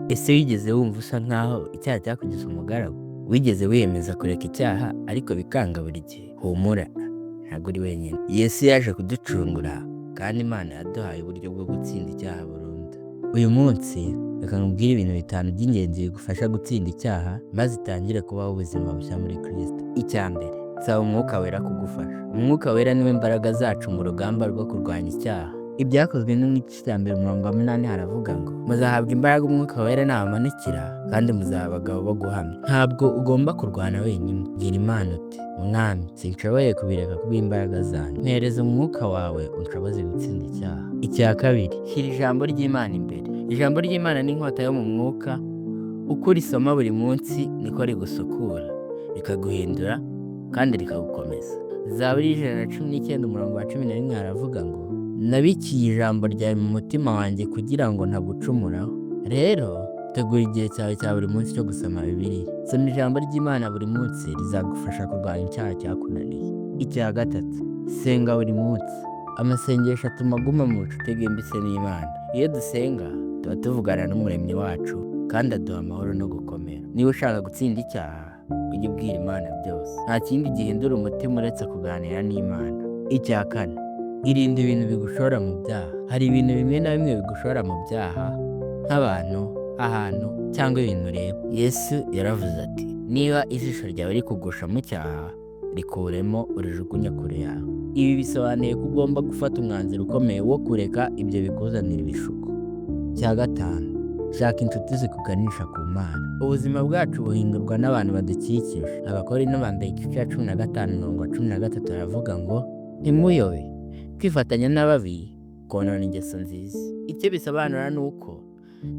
Ese wigeze wumva usa nkaho icyaha cyakugize umugaragu? Wigeze wiyemeza kureka icyaha ariko bikanga buri gihe? Humura, ntabwo uri wenyine. Yesu yaje kuducungura kandi Imana yaduhaye uburyo bwo gutsinda icyaha burundu. Uyu munsi reka nkubwire ibintu bitanu by'ingenzi bigufasha gutsinda icyaha maze utangire kubaho ubuzima bushya muri Kristo. Icya mbere, saba Umwuka Wera kugufasha. Umwuka Wera niwe mbaraga zacu mu rugamba rwo kurwanya icyaha. Ibyakozwe n'igice cya mbere umurongo wa 8 haravuga ngo: "Muzahabwa imbaraga Umwuka Wera nabamanukira, kandi muzaba abagabo bo guhamya." Ntabwo ugomba kurwana wenyine. Bwira Imana uti: "Mwami, sinshoboye kubireka kubw'imbaraga zanjye. Mpereza Umwuka wawe unshoboze gutsinda icyaha." Icya kabiri, shyira ijambo ry'Imana imbere. Ijambo ry'Imana ni inkota yo mu mwuka. Uko urisoma buri munsi niko rigusukura, rikaguhindura kandi rikagukomeza. Zaburi 119 umurongo wa 11 haravuga ngo: "Nabikiye ijambo ryawe mu mutima wanjye kugira ngo ntagucumuraho." Rero tegura igihe cyawe cya buri munsi cyo gusoma Bibiliya. Soma ijambo ry'Imana buri munsi, rizagufasha kurwanya icyaha cyakunaniye. Icya gatatu, senga buri munsi. Amasengesho atuma aguma mu bucuti bwimbitse n'Imana. Iyo dusenga tuba tuvugana n'Umuremyi wacu, kandi aduha amahoro no gukomera. Niba ushaka gutsinda icyaha, ujye ubwira Imana byose. Nta kindi gihindura umutima uretse kuganira n'Imana. Icya kane, irinde ibintu bigushora mu byaha. Hari ibintu bimwe na bimwe bigushora mu byaha, nk'abantu, ahantu cyangwa ibintu ureba. Yesu yaravuze ati: "Niba ijisho ryawe rikugusha mu cyaha, rikuremo urijugunye kure yawe." Ibi bisobanuye ko ugomba gufata umwanzuro ukomeye wo kureka ibyo bikuzanira ibishuko. Icya gatanu, shaka inshuti zikuganisha ku Mana. Ubuzima bwacu buhindurwa n'abantu badukikije. Abakorinto ba mbere igice cya 15 umurongo wa 13 baravuga ngo: "Ntimuyobe, kwifatanya n'ababi konona ingeso nziza." Icyo bisobanura ni uko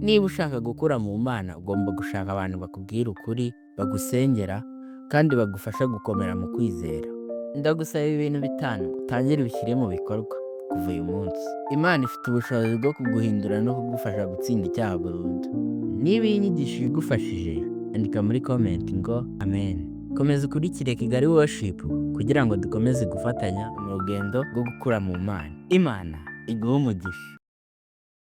niba ushaka gukura mu Mana, ugomba gushaka abantu bakubwira ukuri, bagusengera kandi bagufasha gukomera mu kwizera. Ndagusaba ibintu bitanu, utangire ubishyire mu bikorwa kuva uyu munsi. Imana ifite ubushobozi bwo kuguhindura no kugufasha gutsinda icyaha burundu. Niba iyi nyigisho igufashije, andika muri comment ngo "amen". Komeza ukurikire Kigali Worship kugira ngo dukomeze gufatanya mu rugendo rwo gukura mu Mana. Imana iguhe umugisha.